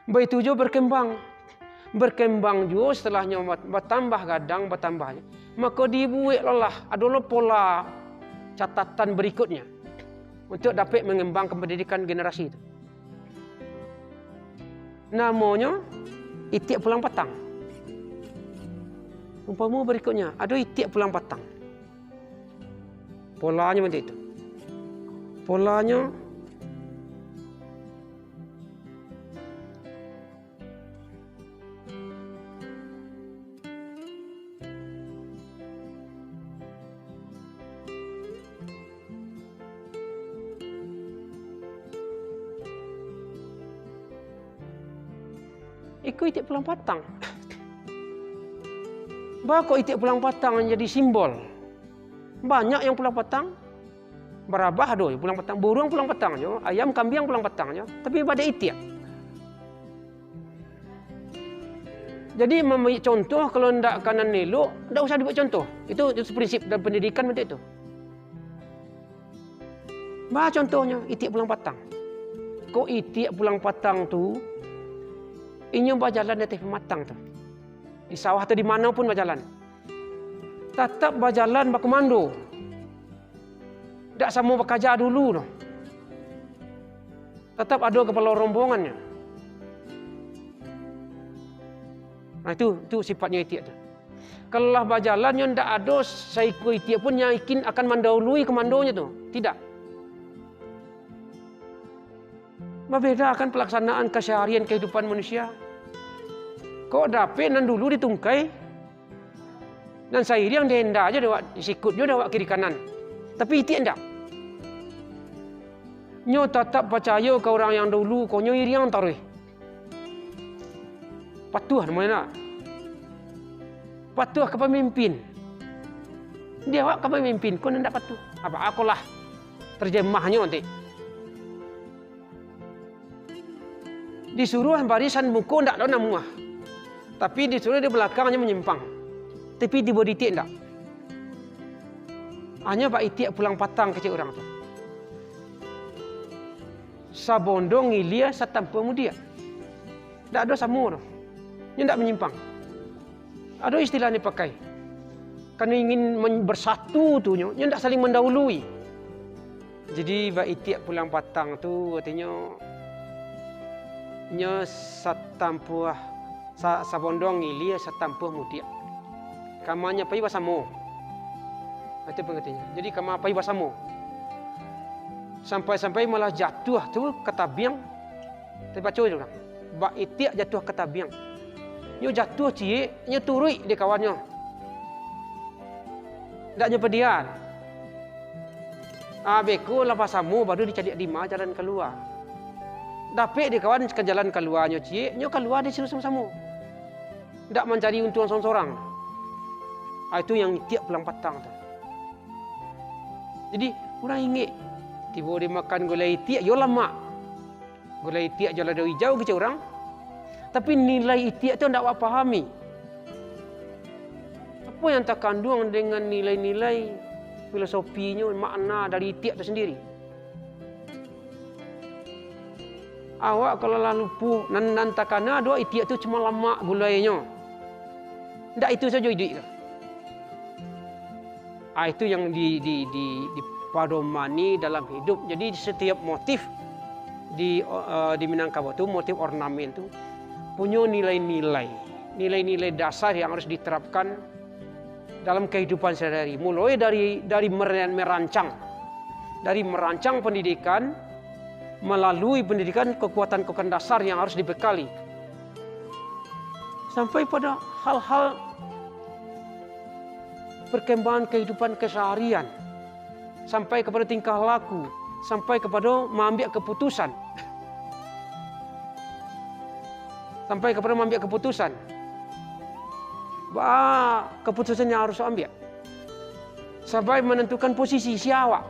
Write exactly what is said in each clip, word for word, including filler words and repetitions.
Baitu juo berkembang. Berkembang juo setelahnyo bat-, batambah gadang, batambah. Mako dibuek lo lah, ado lo pola catatan berikutnya untuk dapek mengembangkan pendidikan generasi tu. Namonyo itiak pulang patang. Umpamo berikutnya, ado itiak pulang patang. Polanyo macam itu. Polanyo, iko itiak pulang patang. Baa kok itiak pulang patang jadi simbol? Banyak yang pulang patang. Barabah ado pulang patang, buruang pulang patang juo, ayam, kambiang pulang patang juo, tapi ba itiak. Jadi, mambuek contoh, kalau ndak ka nan elok, ndak usah dibuek contoh. Itu, itu prinsip dalam pendidikan macam itu. Baa contohnyo, itiak pulang patang. Kok itiak pulang patang tu, inyo bajalan di ateh pamatang tu. Di sawah atau di mano pun bajalan. Tatap bajalan bakomando. Dak samo bakaja dulu doh. Tatap ado kapalo rombongannyo. Nah, itu, itu sifatnyo itiak tu. Kalau lah bajalan, nyo ndak ado saikua itiak pun yang ingin akan mandahului komandonyo tu. Tidak. Mambedakan pelaksanaan keseharian kehidupan manusia. Kok dapek nan dulu di tungkai, nan sairiang di enda aja dek awak, di sikut juo dek awak kiri kanan. Tapi itiak ndak. Nyo tatap pacayo ka urang yang dulu, ko nyo iriang taruih. Patuah namonyo nak. Patuah ka pamimpin. Di awak ka pamimpin, ko ndak patuah. Apa akolah terjemahnyo nanti. Disuruah barisan muko ndak ado namuah. Tapi disuruah di balakangnyo manyimpang. Tapi tibo di itiak ndak. Hanyo ba itiak pulang patang kecek urang tu. Sabondong ilia satampuah mudiak. Ndak ado samo tu. Nyo ndak manyimpang. Ado istilah ni pakai. Karena ingin men-, bersatu tu nyo, nyo ndak saling mendahului. Jadi, ba itiak pulang patang tu, artinyo, nyo satampuah, sa-, sabondong ilia satampuah mudiak. Kamanyo pai basamo. Itu pengertiannya. Jadi, kama pai basamo. Sampai-sampai malah jatuah tu ka tabiang. Tapi baco je urang. Ba itiak jatuah ka tabiang. Nyo jatuah ciek, nyo turuik dek kawannyo. Ndak nyo padian. Ah, beko lah basamo, baru dicaliak dima jalan kalua. Dapek dek kawan ka jalan kaluanyo ciek, nyo kalua di sinan samo-samo. Ndak mancari untuang sorang-sorang. Ah, itu yang itiak pulang patang tu. Jadi, urang ingek, tibo dimakan gulai itiak, yo lamak. Gulai itiak jo lado ijau kecek urang. Tapi nilai itiak tu ndak awak pahami. Apo yang takanduang dengan nilai-nilai filosofino, makna dari itiak tu sandiri? Awak kalau lah lupo, nan, nan takana doh itiak tu cuma lamak gulainyo. Ndak itu sajo iduik tu. Ah, itu yang di, di, di, dipadomani dalam hidup. Jadi, setiap motif di, eh, di Minangkabau tu, motif ornamen tu, punyo nilai-nilai. Nilai-nilai dasar yang harus diterapkan dalam kehidupan sehari-hari. Mulai dari, dari mere-, merancang. Dari merancang pendidikan, melalui pendidikan, kekuatan-kekuatan dasar yang harus dibekali. Sampai pada hal-hal perkembangan kehidupan keseharian, sampai kepada tingkah laku, sampai kepada maambiak keputusan. Sampai kepada maambiak keputusan. Ba, keputusan yang harus ambiak. Sampai menentukan posisi sia awak.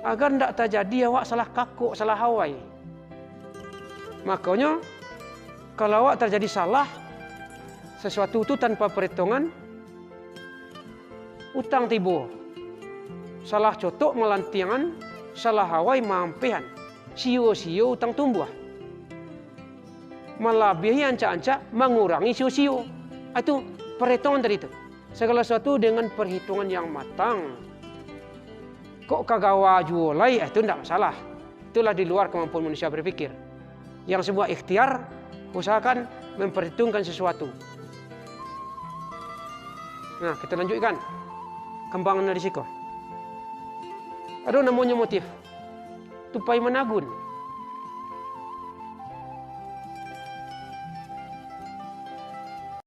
Agar ndak tajadi awak salah kakok, salah awai. Makonyo, kalau awak tajadi salah, sasuatu tu tanpa paretongan, utang tibo. Salah cotok malantiangan, salah awai maampehan. sio-sio utang tumbuah. Malabiahi ancak-ancak, mangurangi sio-sio. Ah, itu perhitungan tadi tu. Segala sesuatu dengan perhitungan yang matang. Kok ka gawa juo lai, ah, itu ndak masalah. Itulah di luar kemampuan manusia berpikir. Yang semua ikhtiar, usahakan memperhitungkan sesuatu. Nah, kita lanjutkan. Kambangan dari siko. Ado namonyo motif. Tupai managun.